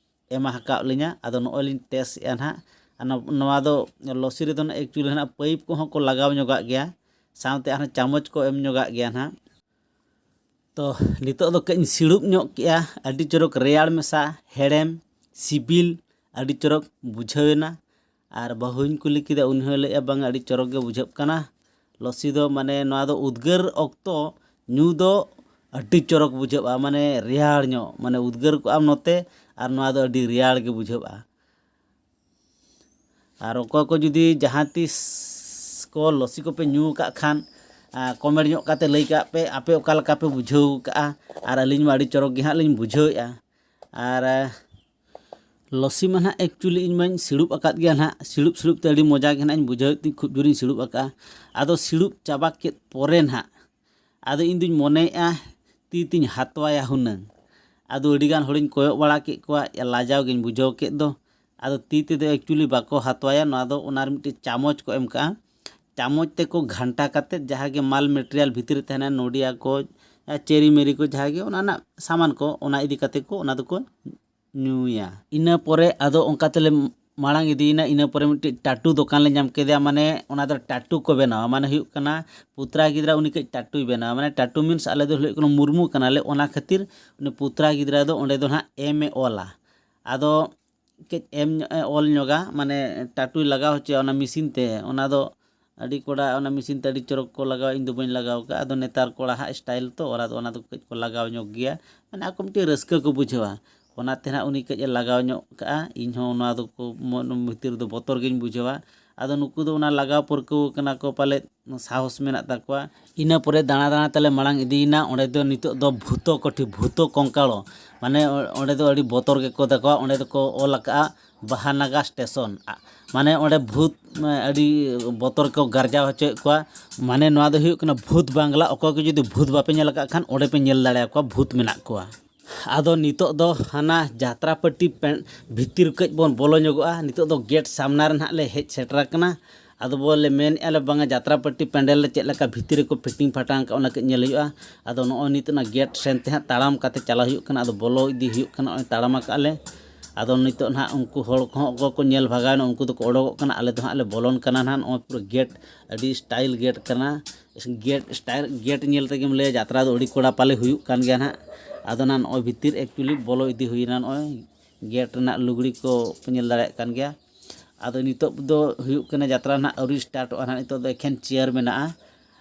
ᱮᱢᱟ ᱟᱠᱟᱫ ᱞᱤᱧᱟ᱾ ᱟᱫᱚ ᱱᱚᱜᱼᱚᱭ ᱞᱤᱧ ᱴᱮᱥᱴ ᱮᱜᱼᱟ ᱱᱟᱦᱟᱜ᱾ ᱟᱨ ᱱᱚ-, ᱱᱚᱣᱟ ᱫᱚ ᱞᱚᱥᱤ ᱨᱮᱫᱚ ᱱᱟᱦᱟᱜ ᱮᱠᱪᱩᱭᱮᱞᱤ ᱱᱟᱦᱟᱜ ᱯᱟᱭᱤᱯ ᱠᱚᱦᱚᱸ ᱠᱚ ᱞᱟᱜᱟᱣ ᱧᱚᱜᱟᱜ ᱜᱮᱭᱟ, ᱥᱟᱶᱛᱮ ᱟᱨᱦᱚᱸ ᱪᱟᱢᱚᱪ ᱠᱚ ᱮᱢ ᱧᱚᱜᱟᱜ ᱜᱮᱭᱟ ᱱᱟᱦᱟᱜ᱾ ᱛᱚ ᱱᱤᱛᱚᱜ ᱫᱚ ᱠᱟᱹᱡ ᱤᱧ ᱥᱤᱲᱩᱵ ᱧᱚᱜ ᱠᱮᱜᱼᱟ, ᱟᱹᱰᱤ ᱪᱚᱨᱚᱠ ᱨᱮᱭᱟᱲ ᱢᱮᱥᱟ ᱦᱮᱲᱮᱢ ᱥᱤᱵᱤᱞ ᱟᱹᱰᱤ ᱪᱚᱨᱚᱠ ᱵᱩᱡᱷᱟᱹᱣ ᱮᱱᱟ᱾ ᱟᱨ ᱵᱟᱹᱦᱩᱧ ᱠᱩᱞᱤ ᱠᱮᱫᱟ, ᱩᱱᱤ ᱦᱚᱸᱭ ᱞᱟᱹᱭᱮᱫᱼᱟ, "ᱵᱟᱝ, ᱟᱹᱰᱤ ᱪᱚᱨᱚᱠ ᱜᱮ ᱵᱩᱡᱷᱟᱹᱜ ᱠᱟᱱᱟ ᱞᱚᱥᱤ ᱫᱚ, ᱢᱟᱱᱮ ᱱᱚᱣᱟ ᱫᱚ ᱩᱫᱽᱜᱟᱹᱨ ᱚᱠᱛᱚ ᱧᱩ ᱫᱚ ᱟᱹᱰᱤ ᱪᱚᱨᱚᱠ ᱵᱩᱡᱷᱟᱹᱜᱼᱟ, ᱢᱟᱱᱮ ᱨᱮᱭᱟᱲ ᱧᱚᱜ, ᱢᱟᱱᱮ ᱩᱫᱽᱜᱟᱹᱨ ᱠᱚᱜ ᱟᱢ ᱱᱚᱛᱮ, ᱟᱨ ᱱᱚᱣᱟ ᱫᱚ ᱟᱹᱰᱤ ᱨᱮᱭᱟᱲ ᱜᱮ ᱵᱩᱡᱷᱟᱹᱜᱼᱟ᱾" ᱟᱨ ᱚᱠᱚᱭ ᱠᱚ ᱡᱩᱫᱤ ᱡᱟᱦᱟᱸ ᱛᱤᱥ ᱠᱚ ᱞᱚᱥᱤ ᱠᱚᱯᱮ ᱧᱩ ᱟᱠᱟᱫ ᱠᱷᱟᱱ, ᱠᱚᱢᱮᱱᱴ ᱧᱚᱜ ᱠᱟᱛᱮ ᱞᱟᱹᱭ ᱠᱟᱜ ᱯᱮ, ᱟᱯᱮ ᱚᱠᱟ ᱞᱮᱠᱟ ᱯᱮ ᱵᱩᱡᱷᱟᱹᱣ ᱠᱟᱜᱼᱟ᱾ ᱟᱨ ᱟᱹᱞᱤᱧ ᱢᱟ ᱟᱹᱰᱤ ᱪᱚᱨᱚᱠ ᱜᱮ ᱦᱟᱸᱜ ᱞᱤᱧ ᱵᱩᱡᱷᱟᱹᱣᱮᱫᱼᱟ᱾ ᱟᱨ ᱞᱚᱥᱤ ᱢᱟ ᱱᱟᱦᱟᱜ ᱮᱠᱪᱩᱭᱮᱞᱤ ᱤᱧ ᱢᱟᱧ ᱥᱤᱲᱩᱵ ᱟᱠᱟᱫ ᱜᱮᱭᱟ ᱱᱟᱦᱟᱜ, ᱥᱤᱲᱩᱵ ᱥᱤᱲᱩᱵ ᱛᱮ ᱟᱹᱰᱤ ᱢᱚᱡᱟ ᱜᱮ ᱱᱟᱦᱟᱜ ᱤᱧ ᱵᱩᱡᱷᱟᱹᱣᱮᱫ ᱛᱤᱧ, ᱠᱷᱩᱵ ᱡᱳᱨᱤᱧ ᱥᱤᱲᱩᱵ ᱟᱠᱟᱫᱼᱟ᱾ ᱟᱫᱚ ᱥᱤᱲᱩᱵ ᱪᱟᱵᱟ ᱠᱮᱫ ᱯᱚᱨᱮ ᱱᱟᱦᱟᱜ ᱟᱫᱚ ᱤᱧ ᱫᱩᱧ ᱢᱚᱱᱮᱭᱮᱫᱼᱟ ᱛᱤ ᱛᱤᱧ ᱦᱟᱛᱣᱟᱭᱟ ᱦᱩᱱᱟᱹᱝ᱾ ᱟᱫᱚ ᱟᱹᱰᱤᱜᱟᱱ ᱦᱚᱲᱤᱧ ᱠᱚᱭᱚᱜ ᱵᱟᱲᱟ ᱠᱮᱫ ᱠᱚᱣᱟ, ᱞᱟᱡᱟᱣ ᱜᱤᱧ ᱵᱩᱡᱷᱟᱹᱣ ᱠᱮᱫ ᱫᱚ᱾ ᱟᱫᱚ ᱛᱤ ᱛᱮᱫᱚ actually ᱵᱟᱠᱚ ᱦᱟᱛᱣᱟᱭᱟ, ᱱᱚᱣᱟ ᱫᱚ ᱚᱱᱟ ᱨᱮ ᱢᱤᱫᱴᱤᱡ ᱪᱟᱢᱚᱪ ᱠᱚ ᱮᱢ ᱠᱟᱜᱼᱟ᱾ ᱪᱟᱢᱚᱪ ᱛᱮᱠᱚ ᱜᱷᱟᱱᱴᱟ ᱠᱟᱛᱮᱫ ᱡᱟᱦᱟᱸ ᱜᱮ ᱢᱟᱞ material ᱵᱷᱤᱛᱤᱨ ᱨᱮ ᱛᱟᱦᱮᱱᱟ, ᱱᱚᱰᱤᱭᱟ ᱠᱚ, ᱪᱮᱨᱤ ᱢᱮᱨᱤ ᱠᱚ, ᱡᱟᱦᱟᱸ ᱜᱮ ᱚᱱᱟ ᱨᱮᱱᱟᱜ ᱥᱟᱢᱟᱱ ᱠᱚ, ᱚᱱᱟ ᱤᱫᱤ ᱠᱟᱛᱮ ᱠᱚ ᱚᱱᱟ ᱫᱚᱠᱚ ᱧᱩᱭᱟ᱾ ᱤᱱᱟᱹ ᱯᱚᱨᱮ ᱟᱫᱚ ᱚᱱᱠᱟ ᱛᱮᱞᱮ ᱢᱟᱲᱟᱝ ᱤᱫᱤᱭᱮᱱᱟ᱾ ᱤᱱᱟᱹ ᱯᱚᱨᱮ ᱢᱤᱫᱴᱤᱡ ᱴᱟᱴᱩ ᱫᱚᱠᱟᱱ ᱞᱮ ᱧᱟᱢ ᱠᱮᱫᱮᱭᱟ, ᱢᱟᱱᱮ ᱚᱱᱟ ᱫᱚ ᱴᱟᱴᱩ ᱠᱚ ᱵᱮᱱᱟᱣᱟ, ᱢᱟᱱᱮ ᱦᱩᱭᱩᱜ ᱠᱟᱱᱟ ᱯᱩᱛᱨᱟ ᱜᱤᱫᱽᱨᱟᱹ ᱩᱱᱤ ᱠᱟᱹᱡ ᱴᱟᱴᱩᱭ ᱵᱮᱱᱟᱣᱟ, ᱢᱟᱱᱮ ᱴᱟᱴᱩ means ᱟᱞᱮ ᱫᱚ ᱦᱩᱭᱩᱜ ᱠᱟᱱᱟ ᱢᱩᱨᱢᱩ ᱠᱟᱱᱟᱞᱮ, ᱚᱱᱟ ᱠᱷᱟᱹᱛᱤᱨ ᱩᱱᱤ ᱯᱩᱛᱨᱟ ᱜᱤᱫᱽᱨᱟᱹ ᱫᱚ ᱚᱸᱰᱮ ᱫᱚ ᱱᱟᱦᱟᱜ M ᱮ ᱚᱞᱟ᱾ ᱟᱫᱚ ᱠᱟᱹᱡ M ᱧᱚᱜ ᱮ ᱚᱞ ᱧᱚᱜᱟ, ᱢᱟᱱᱮ ᱴᱟᱴᱩᱭ ᱞᱟᱜᱟᱣ ᱦᱚᱪᱚᱭᱟ ᱚᱱᱟ machine ᱛᱮ᱾ ᱚᱱᱟ ᱫᱚ ᱟᱹᱰᱤ ᱠᱚᱲᱟ ᱚᱱᱟ machine ᱛᱮ ᱟᱹᱰᱤ ᱪᱚᱨᱚᱠ ᱠᱚ ᱞᱟᱜᱟᱣᱟ, ᱤᱧ ᱫᱚ ᱵᱟᱹᱧ ᱞᱟᱜᱟᱣ ᱠᱟᱜᱼᱟ᱾ ᱟᱫᱚ ᱱᱮᱛᱟᱨ ᱠᱚᱲᱟ ᱦᱟᱸᱜ style ᱛᱚ, ᱚᱱᱟ ᱫᱚ, ᱚᱱᱟ ᱫᱚ ᱠᱟᱹᱡ ᱠᱚ ᱞᱟᱜᱟᱣ ᱧᱚᱜ ᱜᱮᱭᱟ, ᱢᱟᱱᱮ ᱟᱠᱚ ᱢᱤᱫᱴᱤᱡ ᱨᱟᱹᱥᱠᱟᱹ ᱠᱚ ᱵᱩᱡᱷᱟᱹᱣᱟ᱾ ᱚᱱᱟᱛᱮ ᱦᱟᱸᱜ ᱩᱱᱤ ᱠᱟᱹᱡ ᱮ ᱞᱟᱜᱟᱣ ᱧᱚᱜ ᱠᱟᱜᱼᱟ, ᱤᱧ ᱦᱚᱸ ᱱᱚᱣᱟ ᱫᱚᱠᱚ ᱢᱚᱱ ᱵᱷᱤᱛᱤᱨ ᱨᱮᱫᱚ ᱵᱚᱛᱚᱨ ᱜᱤᱧ ᱵᱩᱡᱷᱟᱹᱣᱟ᱾ ᱟᱫᱚ ᱱᱩᱠᱩ ᱫᱚ ᱚᱱᱟ ᱞᱟᱜᱟᱣ ᱯᱟᱹᱨᱠᱟᱹᱣ ᱠᱟᱱᱟ ᱠᱚ ᱯᱟᱞᱮᱫ, ᱥᱟᱦᱚᱥ ᱢᱮᱱᱟᱜ ᱛᱟᱠᱚᱣᱟ᱾ ᱤᱱᱟᱹ ᱯᱚᱨᱮ ᱫᱟᱬᱟ ᱫᱟᱬᱟ ᱛᱮᱞᱮ ᱢᱟᱲᱟᱝ ᱤᱫᱤᱭᱮᱱᱟ᱾ ᱚᱸᱰᱮ ᱫᱚ ᱱᱤᱛᱚᱜ ᱫᱚ ᱵᱷᱩᱛᱚ ᱠᱚᱴᱷᱤ, ᱵᱷᱩᱛᱚ ᱠᱚᱝᱠᱟᱲᱚ, ᱢᱟᱱᱮ ᱚᱸᱰᱮ ᱫᱚ ᱟᱹᱰᱤ ᱵᱚᱛᱚᱨ ᱜᱮᱠᱚ ᱫᱮᱠᱚᱣᱟ᱾ ᱚᱸᱰᱮ ᱫᱚᱠᱚ ᱚᱞ ᱟᱠᱟᱜᱼᱟ ᱵᱟᱦᱟᱱᱟᱜᱟ ᱥᱴᱮᱥᱚᱱ᱾ ᱟ-, ᱢᱟᱱᱮ ᱚᱸᱰᱮ ᱵᱷᱩᱛ, ᱮ, ᱟᱹᱰᱤ ᱵᱚᱛᱚᱨ ᱠᱚ ᱜᱟᱨᱡᱟᱣ ᱦᱚᱪᱚᱭᱮᱫ ᱠᱚᱣᱟ᱾ ᱢᱟᱱᱮ ᱱᱚᱣᱟ ᱫᱚ ᱦᱩᱭᱩᱜ ᱠᱟᱱᱟ ᱵᱷᱩᱛ ᱵᱟᱝᱞᱟ᱾ ᱚᱠᱚᱭ ᱠᱚ ᱡᱩᱫᱤ ᱵᱷᱩᱛ ᱵᱟᱯᱮ ᱧᱮᱞ ᱟᱠᱟᱫ ᱠᱷᱟᱱ, ᱚᱸᱰᱮ ᱯᱮ ᱧᱮᱞ ᱫᱟᱲᱮᱭᱟᱠᱚᱣᱟ, ᱵᱷᱩᱛ ᱢᱮᱱᱟᱜ ᱠᱚᱣᱟ᱾ ᱟᱫᱚ ᱱᱤᱛᱚᱜ ᱫᱚ ᱦᱟᱱᱟ ᱡᱟᱛᱨᱟ ᱯᱟᱹᱴᱤ ᱯᱮ-, ᱵᱷᱤᱛᱤᱨ ᱠᱟᱹᱡ ᱵᱚᱱ ᱵᱚᱞᱚ ᱧᱚᱜᱚᱜᱼᱟ᱾ ᱱᱤᱛᱚᱜ ᱫᱚ ᱜᱮᱴ ᱥᱟᱢᱱᱟ ᱨᱮ ᱱᱟᱦᱟᱜ ᱞᱮ ᱦᱮᱡ ᱥᱮᱴᱮᱨ ᱟᱠᱟᱱᱟ᱾ ᱟᱫᱚ ᱵᱚᱞᱮ ᱢᱮᱱᱮᱫᱼᱟ ᱞᱮ ᱵᱟᱝᱟ, ᱡᱟᱛᱨᱟ ᱯᱟᱹᱴᱤ ᱯᱮᱱᱰᱮᱞ ᱨᱮ ᱪᱮᱫ ᱞᱮᱠᱟ ᱵᱷᱤᱛᱤᱨ ᱨᱮᱠᱚ fitting ᱯᱷᱟᱴᱟᱝ ᱟᱠᱟᱫ, ᱚᱱᱟ ᱠᱟᱹᱡ ᱧᱮᱞ ᱦᱩᱭᱩᱜᱼᱟ᱾ ᱟᱫᱚ ᱱᱚᱜᱼᱚᱭ ᱱᱤᱛᱚᱜ ᱚᱱᱟ ᱜᱮᱴ ᱥᱮᱱ ᱛᱮ ᱦᱟᱸᱜ ᱛᱟᱲᱟᱢ ᱠᱟᱛᱮ ᱪᱟᱞᱟᱣ ᱦᱩᱭᱩᱜ ᱠᱟᱱᱟ᱾ ᱟᱫᱚ ᱵᱚᱞᱚ ᱤᱫᱤ ᱦᱩᱭᱩᱜ ᱠᱟᱱᱟ, ᱱᱚᱜᱼᱚᱭ ᱛᱟᱲᱟᱢ ᱟᱠᱟᱫ ᱞᱮ᱾ ᱟᱫᱚ ᱱᱤᱛᱚᱜ ᱱᱟᱦᱟᱜ ᱩᱱᱠᱩ ᱦᱚᱲ ᱠᱚᱦᱚᱸ ᱚᱠᱚᱭ ᱠᱚ ᱧᱮᱞ ᱵᱷᱟᱜᱟᱣᱮᱱᱟ, ᱩᱱᱠᱩ ᱫᱚᱠᱚ ᱚᱰᱚᱠᱚᱜ ᱠᱟᱱᱟ᱾ ᱟᱞᱮ ᱫᱚ ᱦᱟᱸᱜ ᱞᱮ ᱵᱚᱞᱚᱱ ᱠᱟᱱᱟ ᱱᱟᱦᱟᱜ᱾ ᱱᱚᱜᱼᱚᱭ ᱯᱩᱨᱟᱹ ᱜᱮᱴ, ᱟᱹᱰᱤ style ᱜᱮᱴ ᱠᱟᱱᱟ᱾ ᱜᱮᱴ style, ᱜᱮᱴ ᱧᱮᱞ ᱛᱮᱜᱮᱢ ᱞᱟᱹᱭᱟ ᱡᱟᱛᱨᱟ ᱫᱚ ᱟᱹᱰᱤ ᱠᱚᱲᱟ ᱯᱟᱞᱮ ᱦᱩᱭᱩᱜ ᱠᱟᱱ ᱜᱮᱭᱟ ᱱᱟᱦᱟᱜ᱾ ᱟᱫᱚ ᱱᱟᱦᱟᱜ ᱱᱚᱜᱼᱚᱭ ᱵᱷᱤᱛᱤᱨ actually ᱵᱚᱞᱚ ᱤᱫᱤ ᱦᱩᱭᱱᱟ᱾ ᱱᱚᱜᱼᱚᱭ ᱜᱮᱴ ᱨᱮᱱᱟᱜ ᱞᱩᱜᱽᱲᱤ ᱠᱚ ᱯᱮ ᱧᱮᱞ ᱫᱟᱲᱮᱭᱟᱜ ᱠᱟᱱ ᱜᱮᱭᱟ᱾ ᱟᱫᱚ ᱱᱤᱛᱚᱜ ᱫᱚ ᱦᱩᱭᱩᱜ ᱠᱟᱱᱟ, ᱡᱟᱛᱨᱟ ᱱᱟᱦᱟᱜ ᱟᱹᱣᱨᱤ startᱚᱜᱼᱟ ᱱᱟᱦᱟᱜ, ᱱᱤᱛᱚᱜ ᱫᱚ ᱮᱠᱷᱮᱱ chair ᱢᱮᱱᱟᱜᱼᱟ᱾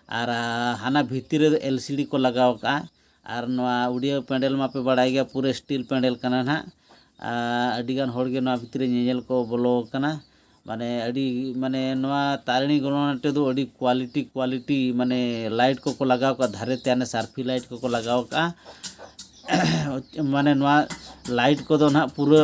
ᱟᱨ, ᱟ, ᱦᱟᱱᱟ ᱵᱷᱤᱛᱤᱨ ᱨᱮᱫᱚ LCD ᱠᱚ ᱞᱟᱜᱟᱣ ᱠᱟᱜᱼᱟ᱾ ᱟᱨ ᱱᱚᱣᱟ ᱩᱰᱤᱭᱟᱹ ᱯᱮᱱᱰᱮᱞ ᱢᱟᱯᱮ ᱵᱟᱲᱟᱭ ᱜᱮᱭᱟ, ᱯᱩᱨᱟᱹ steel ᱯᱮᱱᱰᱮᱞ ᱠᱟᱱᱟ ᱱᱟᱦᱟᱜ᱾ ᱟ, ᱟᱹᱰᱤᱜᱟᱱ ᱦᱚᱲᱜᱮ ᱱᱚᱣᱟ ᱵᱷᱤᱛᱨᱤ ᱨᱮ ᱧᱮᱧᱮᱞ ᱠᱚ ᱵᱚᱞᱚ ᱠᱟᱱᱟ᱾ ᱢᱟᱱᱮ ᱟᱹᱰᱤ, ᱢᱟᱱᱮ ᱱᱚᱣᱟ ᱛᱟᱨᱤᱬᱤ ᱜᱚᱲᱚ ᱱᱟᱴᱴᱚ ᱫᱚ ᱟᱹᱰᱤ quality, quality ᱢᱟᱱᱮ light ᱠᱚᱠᱚ ᱞᱟᱜᱟᱣ ᱠᱟᱜᱼᱟ, ᱫᱷᱟᱨᱮ ᱛᱮ ᱦᱟᱱᱮ ᱥᱟᱨᱯᱷᱤ light ᱠᱚᱠᱚ ᱞᱟᱜᱟᱣ ᱠᱟᱜᱼᱟ᱾ ᱢᱟᱱᱮ ᱱᱚᱣᱟ light ᱠᱚᱫᱚ ᱱᱟᱦᱟᱜ ᱯᱩᱨᱟᱹ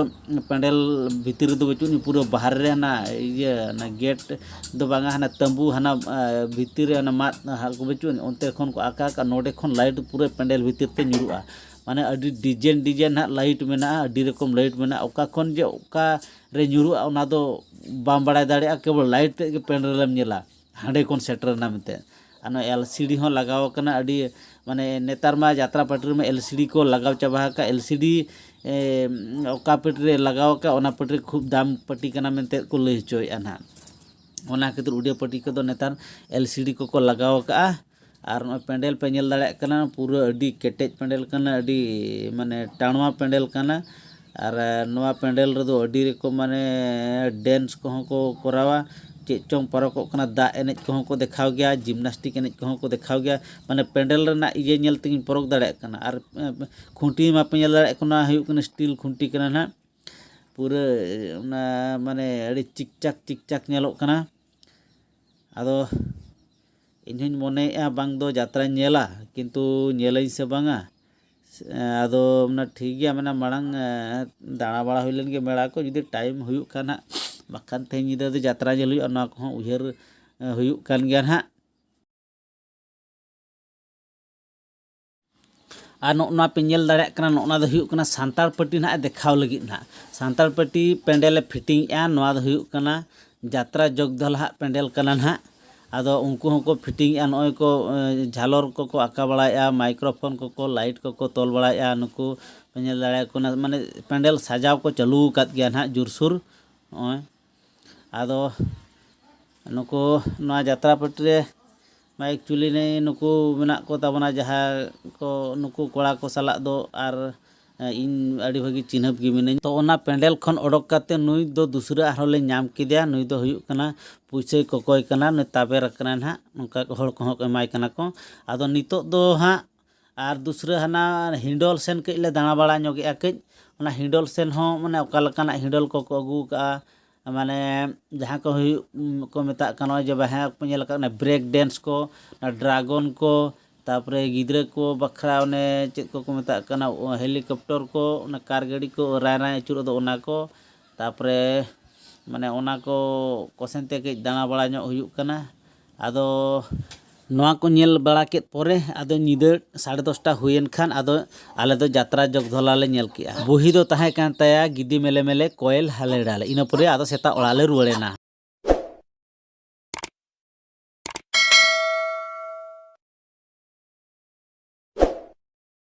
ᱯᱮᱱᱰᱮᱞ ᱵᱷᱤᱛᱤᱨ ᱨᱮᱫᱚ ᱵᱟᱹᱪᱩᱜ ᱟᱹᱱᱤᱡ, ᱯᱩᱨᱟᱹ ᱵᱟᱦᱨᱮ ᱨᱮ ᱦᱟᱱᱟ ᱤᱭᱟᱹ, ᱦᱟᱱᱟ ᱜᱮᱴ ᱫᱚ ᱵᱟᱝᱟ, ᱦᱟᱱᱟ ᱛᱟᱹᱢᱵᱩ, ᱦᱟᱱᱟ, ᱟ, ᱵᱷᱤᱛᱤᱨ ᱨᱮ ᱦᱟᱱᱟ ᱢᱟᱫ ᱦᱟᱜ ᱠᱚ ᱵᱟᱹᱪᱩᱜ ᱟᱹᱱᱤᱡ, ᱚᱱᱛᱮ ᱠᱷᱚᱱ ᱠᱚ ᱟᱠᱟ ᱟᱠᱟ, ᱱᱚᱰᱮ ᱠᱷᱚᱱ light ᱯᱩᱨᱟᱹ ᱯᱮᱱᱰᱮᱞ ᱵᱷᱤᱛᱤᱨ ᱛᱮ ᱧᱩᱨᱩᱜᱼᱟ᱾ ᱢᱟᱱᱮ ᱟᱹᱰᱤ ᱰᱤᱡᱟᱭᱤᱱ ᱰᱤᱡᱟᱭᱤᱱ ᱦᱟᱸᱜ ᱞᱟᱭᱤᱴ ᱢᱮᱱᱟᱜᱼᱟ, ᱟᱹᱰᱤ ᱨᱚᱠᱚᱢ ᱞᱟᱭᱤᱴ ᱢᱮᱱᱟᱜᱼᱟ᱾ ᱚᱠᱟ ᱠᱷᱚᱱ ᱡᱮ ᱚᱠᱟ ᱨᱮ ᱧᱩᱨᱩᱜᱼᱟ, ᱚᱱᱟ ᱫᱚ ᱵᱟᱢ ᱵᱟᱲᱟᱭ ᱫᱟᱲᱮᱭᱟᱜᱼᱟ, ᱠᱮᱵᱚᱞ ᱞᱟᱭᱤᱴ ᱛᱮᱫ ᱜᱮ ᱯᱮᱱᱰᱮᱞ ᱮᱢ ᱧᱮᱞᱟ ᱦᱟᱸᱰᱮ ᱠᱷᱚᱱ ᱥᱮᱴᱮᱨ ᱮᱱᱟ ᱢᱮᱱᱛᱮ᱾ ᱟᱨ ᱱᱚᱣᱟ ᱮᱞ ᱥᱤ ᱰᱤ ᱦᱚᱸ ᱞᱟᱜᱟᱣ ᱟᱠᱟᱱᱟ, ᱟᱹᱰᱤ ᱢᱟᱱᱮ ᱱᱮᱛᱟᱨ ᱢᱟ ᱡᱟᱛᱨᱟ ᱯᱟᱹᱴᱤ ᱨᱮᱢᱟ ᱮᱞ ᱥᱤ ᱰᱤ ᱠᱚ ᱞᱟᱜᱟᱣ ᱪᱟᱵᱟ ᱟᱠᱟᱫ᱾ ᱮᱞ ᱥᱤ ᱰᱤ ᱚᱠᱟ ᱯᱟᱹᱴᱤ ᱨᱮ ᱞᱟᱜᱟᱣ ᱟᱠᱟᱫ, ᱚᱱᱟ ᱯᱟᱹᱴᱤ ᱨᱮ ᱠᱷᱩᱵ ᱫᱟᱢ ᱯᱟᱹᱴᱤ ᱠᱟᱱᱟ ᱢᱮᱱᱛᱮ ᱠᱚ ᱞᱟᱹᱭ ᱦᱚᱪᱚᱭᱮᱫᱼᱟ ᱱᱟᱦᱟᱜ᱾ ᱚᱱᱟ ᱠᱷᱟᱹᱛᱤᱨ ᱩᱰᱤᱭᱟ ᱯᱟᱹᱴᱤ ᱠᱚᱫᱚ ᱱᱮᱛᱟᱨ ᱮᱞ ᱥᱤ ᱰᱤ ᱠᱚᱠᱚ ᱞᱟᱜᱟᱣ ᱟᱠᱟᱫᱼᱟ᱾ ᱟᱨ ᱱᱚᱜᱼᱚᱭ ᱯᱮᱱᱰᱮᱞ ᱯᱮ ᱧᱮᱞ ᱫᱟᱲᱮᱭᱟᱜ ᱠᱟᱱᱟ, ᱯᱩᱨᱟᱹ ᱟᱹᱰᱤ ᱠᱮᱴᱮᱡ ᱯᱮᱱᱰᱮᱞ ᱠᱟᱱᱟ, ᱟᱹᱰᱤ ᱢᱟᱱᱮ ᱴᱟᱬᱣᱟ ᱯᱮᱱᱰᱮᱞ ᱠᱟᱱᱟ᱾ ᱟᱨ ᱱᱚᱣᱟ ᱯᱮᱱᱰᱮᱞ ᱨᱮᱫᱚ ᱟᱹᱰᱤ ᱨᱚᱠᱚᱢ ᱢᱟᱱᱮ ᱰᱮᱱᱥ ᱠᱚᱦᱚᱸ ᱠᱚ ᱠᱚᱨᱟᱣᱟ, ᱪᱮᱫ ᱪᱚᱝ ᱯᱟᱨᱚᱠᱚᱜ ᱠᱟᱱᱟ, ᱫᱟᱜ ᱮᱱᱮᱡ ᱠᱚᱦᱚᱸ ᱠᱚ ᱫᱮᱠᱷᱟᱣ ᱜᱮᱭᱟ, ᱡᱤᱢᱱᱟᱥᱴᱤᱠ ᱮᱱᱮᱡ ᱠᱚᱦᱚᱸ ᱠᱚ ᱫᱮᱠᱷᱟᱣ ᱜᱮᱭᱟ᱾ ᱢᱟᱱᱮ ᱯᱮᱱᱰᱮᱞ ᱨᱮᱱᱟᱜ ᱤᱭᱟᱹ ᱧᱮᱞ ᱛᱮᱜᱮᱧ ᱯᱚᱨᱚᱠ ᱫᱟᱲᱮᱭᱟᱜ ᱠᱟᱱᱟ᱾ ᱟᱨ ᱮ, ᱠᱷᱩᱱᱴᱤ ᱢᱟᱯᱮ ᱧᱮᱞ ᱫᱟᱲᱮᱭᱟᱜ ᱠᱟᱱᱟ, ᱦᱩᱭᱩᱜ ᱠᱟᱱᱟ ᱥᱴᱤᱞ ᱠᱷᱩᱱᱴᱤ ᱠᱟᱱᱟ ᱱᱟᱦᱟᱜ᱾ ᱯᱩᱨᱟᱹ ᱚᱱᱟ ᱢᱟᱱᱮ ᱟᱹᱰᱤ ᱪᱤᱠᱪᱟᱠ ᱪᱤᱠᱪᱟᱠ ᱧᱮᱞᱚᱜ ᱠᱟᱱᱟ᱾ ᱟᱫᱚ ᱤᱧᱦᱚᱸᱧ ᱢᱚᱱᱮᱭᱮᱫᱼᱟ ᱵᱟᱝ ᱫᱚ ᱡᱟᱛᱨᱟᱧ ᱧᱮᱞᱟ, ᱠᱤᱱᱛᱩ ᱧᱮᱞᱟᱹᱧ ᱥᱮ ᱵᱟᱝᱟ? ᱟᱫᱚ ᱚᱱᱟ ᱴᱷᱤᱠ ᱜᱮᱭᱟ, ᱢᱮᱱᱟ ᱢᱟᱲᱟᱝ ᱮ, ᱫᱟᱬᱟ ᱵᱟᱲᱟ ᱦᱩᱭ ᱞᱮᱱ ᱜᱮ ᱢᱮᱞᱟ ᱠᱚ, ᱡᱩᱫᱤ ᱴᱟᱭᱤᱢ ᱦᱩᱭᱩᱜ ᱠᱷᱟᱱ ᱦᱟᱸᱜ, ᱵᱟᱠᱷᱟᱱ ᱛᱮᱦᱮᱧ ᱧᱤᱫᱟᱹ ᱫᱚ ᱡᱟᱛᱨᱟ ᱧᱮᱞ ᱦᱩᱭᱩᱜᱼᱟ, ᱱᱚᱣᱟ ᱠᱚᱦᱚᱸ ᱩᱭᱦᱟᱹᱨ ᱮ, ᱦᱩᱭᱩᱜ ᱠᱟᱱ ᱜᱮᱭᱟ ᱱᱟᱦᱟᱜ᱾ ᱟᱨ ᱱᱚᱜᱼᱚ ᱱᱚᱣᱟ ᱯᱮ ᱧᱮᱞ ᱫᱟᱲᱮᱭᱟᱜ ᱠᱟᱱᱟ, ᱱᱚᱜᱼᱚ ᱱᱚᱣᱟ ᱫᱚ ᱦᱩᱭᱩᱜ ᱠᱟᱱᱟ ᱥᱟᱱᱛᱟᱲ ᱯᱟᱹᱴᱤ ᱱᱟᱦᱟᱜ ᱮ ᱫᱮᱠᱷᱟᱣ ᱞᱟᱹᱜᱤᱫ ᱱᱟᱦᱟᱜ᱾ ᱥᱟᱱᱛᱟᱲ ᱯᱟᱹᱴᱤ ᱯᱮᱱᱰᱮᱞ ᱮ ᱯᱷᱤᱴᱤᱝ ᱮᱜᱼᱟ᱾ ᱱᱚᱣᱟ ᱫᱚ ᱦᱩᱭᱩᱜ ᱠᱟᱱᱟ ᱡᱟᱛᱨᱟ ᱡᱚᱜᱽ ᱫᱚᱞ ᱦᱟᱸᱜ ᱯᱮᱱᱰᱮᱞ ᱠᱟᱱᱟ ᱱᱟᱦᱟᱜ᱾ ᱟᱫᱚ ᱩᱱᱠᱩ ᱦᱚᱸᱠᱚ ᱯᱷᱤᱴᱤᱝ ᱮᱜᱼᱟ, ᱱᱚᱜᱼᱚᱭ ᱠᱚ ᱮ, ᱡᱷᱟᱞᱚᱨ ᱠᱚᱠᱚ ᱟᱸᱠᱟ ᱵᱟᱲᱟᱭᱮᱜᱼᱟ, ᱢᱟᱭᱠᱨᱳᱯᱷᱳᱱ ᱠᱚᱠᱚ, ᱞᱟᱭᱤᱴ ᱠᱚᱠᱚ ᱛᱚᱞ ᱵᱟᱲᱟᱭᱮᱜᱼᱟ᱾ ᱱᱩᱠᱩ ᱯᱮ ᱧᱮᱞ ᱫᱟᱲᱮᱭᱟᱠᱚ ᱠᱟᱱᱟ, ᱢᱟᱱᱮ ᱯᱮᱱᱰᱮᱞ ᱥᱟᱡᱟᱣ ᱠᱚ ᱪᱟᱹᱞᱩ ᱟᱠᱟᱫ ᱜᱮᱭᱟ ᱱᱟᱦᱟᱜ ᱡᱳᱨᱥᱳᱨ᱾ ᱱᱚᱜᱼᱚᱭ ᱟᱫᱚ ᱱᱩᱠᱩ ᱱᱚᱣᱟ ᱡᱟᱛᱨᱟ ᱯᱟᱹᱴᱤ ᱨᱮ ᱢᱟ actually ᱱᱩᱠᱩ ᱢᱮᱱᱟᱜ ᱠᱚ ᱛᱟᱵᱚᱱᱟ ᱡᱟᱦᱟᱸ ᱠᱚ, ᱱᱩᱠᱩ ᱠᱚᱲᱟ ᱠᱚ ᱥᱟᱞᱟᱜ ᱫᱚ ᱟᱨ ᱤᱧ ᱟᱹᱰᱤ ᱵᱷᱟᱹᱜᱤ ᱪᱤᱱᱦᱟᱹᱯ ᱜᱮ ᱢᱤᱱᱟᱹᱧ᱾ ᱛᱚ ᱚᱱᱟ ᱯᱮᱱᱰᱮᱞ ᱠᱷᱚᱱ ᱚᱰᱚᱠ ᱠᱟᱛᱮ ᱱᱩᱭ ᱫᱚ ᱫᱩᱥᱨᱟᱹ ᱟᱨᱦᱚᱸ ᱞᱮ ᱧᱟᱢ ᱠᱮᱫᱮᱭᱟ᱾ ᱱᱩᱭ ᱫᱚ ᱦᱩᱭᱩᱜ ᱠᱟᱱᱟ ᱯᱩᱭᱥᱟᱹᱭ ᱠᱚᱠᱚᱭ ᱠᱟᱱᱟ, ᱱᱩᱭ ᱛᱟᱵᱮᱨ ᱟᱠᱟᱱᱟᱭ ᱱᱟᱦᱟᱜ, ᱱᱚᱝᱠᱟ ᱦᱚᱲ ᱠᱚᱦᱚᱸ ᱠᱚ ᱮᱢᱟᱭ ᱠᱟᱱᱟ ᱠᱚ᱾ ᱟᱫᱚ ᱱᱤᱛᱚᱜ ᱫᱚ ᱦᱟᱸᱜ ᱟᱨ ᱫᱩᱥᱨᱟᱹ ᱦᱟᱱᱟ ᱦᱤᱸᱰᱚᱞ ᱥᱮᱱ ᱠᱟᱹᱡ ᱞᱮ ᱫᱟᱬᱟ ᱵᱟᱲᱟ ᱧᱚᱜᱮᱜᱼᱟ ᱠᱟᱹᱡ᱾ ᱚᱱᱟ ᱦᱤᱸᱰᱚᱞ ᱥᱮᱱ ᱦᱚᱸ ᱢᱟᱱᱮ ᱚᱠᱟ ᱞᱮᱠᱟᱱᱟᱜ ᱦᱤᱸᱰᱚᱞ ᱠᱚᱠᱚ ᱟᱹᱜᱩ ᱠᱟᱜᱼᱟ, ᱢᱟᱱᱮ ᱡᱟᱦᱟᱸ ᱠᱚ ᱦᱩᱭᱩᱜ ᱠᱚ ᱢᱮᱛᱟᱜ ᱠᱟᱱᱟ, ᱱᱚᱜᱼᱚᱭ ᱡᱮ ᱵᱟᱦᱟ ᱠᱚ ᱧᱮᱞ ᱟᱠᱟᱫ ᱚᱱᱟ ᱵᱨᱮᱠ ᱰᱮᱱᱥ ᱠᱚ, ᱚᱱᱟ ᱰᱨᱟᱜᱚᱱ ᱠᱚ, ᱛᱟᱯᱚᱨᱮ ᱜᱤᱫᱽᱨᱟᱹ ᱠᱚ ᱵᱟᱠᱷᱨᱟ ᱚᱱᱮ ᱪᱮᱫ ᱠᱚᱠᱚ ᱢᱮᱛᱟᱜ ᱠᱟᱱᱟ, ᱚ, ᱦᱮᱞᱤᱠᱚᱯᱴᱚᱨ ᱠᱚ, ᱚᱱᱟ ᱠᱟᱨ ᱜᱟᱹᱰᱤ ᱠᱚ ᱨᱟᱭ ᱨᱟᱭ ᱟᱹᱪᱩᱨᱚᱜ ᱫᱚ ᱚᱱᱟ ᱠᱚ, ᱛᱟᱯᱚᱨᱮ ᱢᱟᱱᱮ ᱚᱱᱟ ᱠᱚ ᱠᱚᱥᱮᱱ ᱛᱮ ᱠᱟᱹᱡ ᱫᱟᱬᱟ ᱵᱟᱲᱟ ᱧᱚᱜ ᱦᱩᱭᱩᱜ ᱠᱟᱱᱟ᱾ ᱟᱫᱚ ᱱᱚᱣᱟ ᱠᱚ ᱧᱮᱞ ᱵᱟᱲᱟ ᱠᱮᱫ ᱯᱚᱨᱮ ᱟᱫᱚ ᱧᱤᱫᱟᱹ ᱥᱟᱲᱮ ᱫᱚᱥᱴᱟ ᱦᱩᱭᱮᱱ ᱠᱷᱟᱱ ᱟᱫᱚ ᱟᱞᱮ ᱫᱚ ᱡᱟᱛᱨᱟ ᱡᱚᱜᱽᱫᱷᱚᱞᱟ ᱞᱮ ᱧᱮᱞ ᱠᱮᱜᱼᱟ᱾ ᱵᱩᱦᱤ ᱫᱚ ᱛᱟᱦᱮᱸ ᱠᱟᱱ ᱛᱟᱭᱟ ᱜᱤᱫᱤ ᱢᱮᱞᱮ ᱢᱮᱞᱮ ᱠᱚᱭᱮᱞ ᱦᱟᱞᱮ ᱰᱟᱞᱮ᱾ ᱤᱱᱟᱹ ᱯᱚᱨᱮ ᱟᱫᱚ ᱥᱮᱛᱟᱜ ᱚᱲᱟᱜ ᱞᱮ ᱨᱩᱣᱟᱹᱲᱮᱱᱟ᱾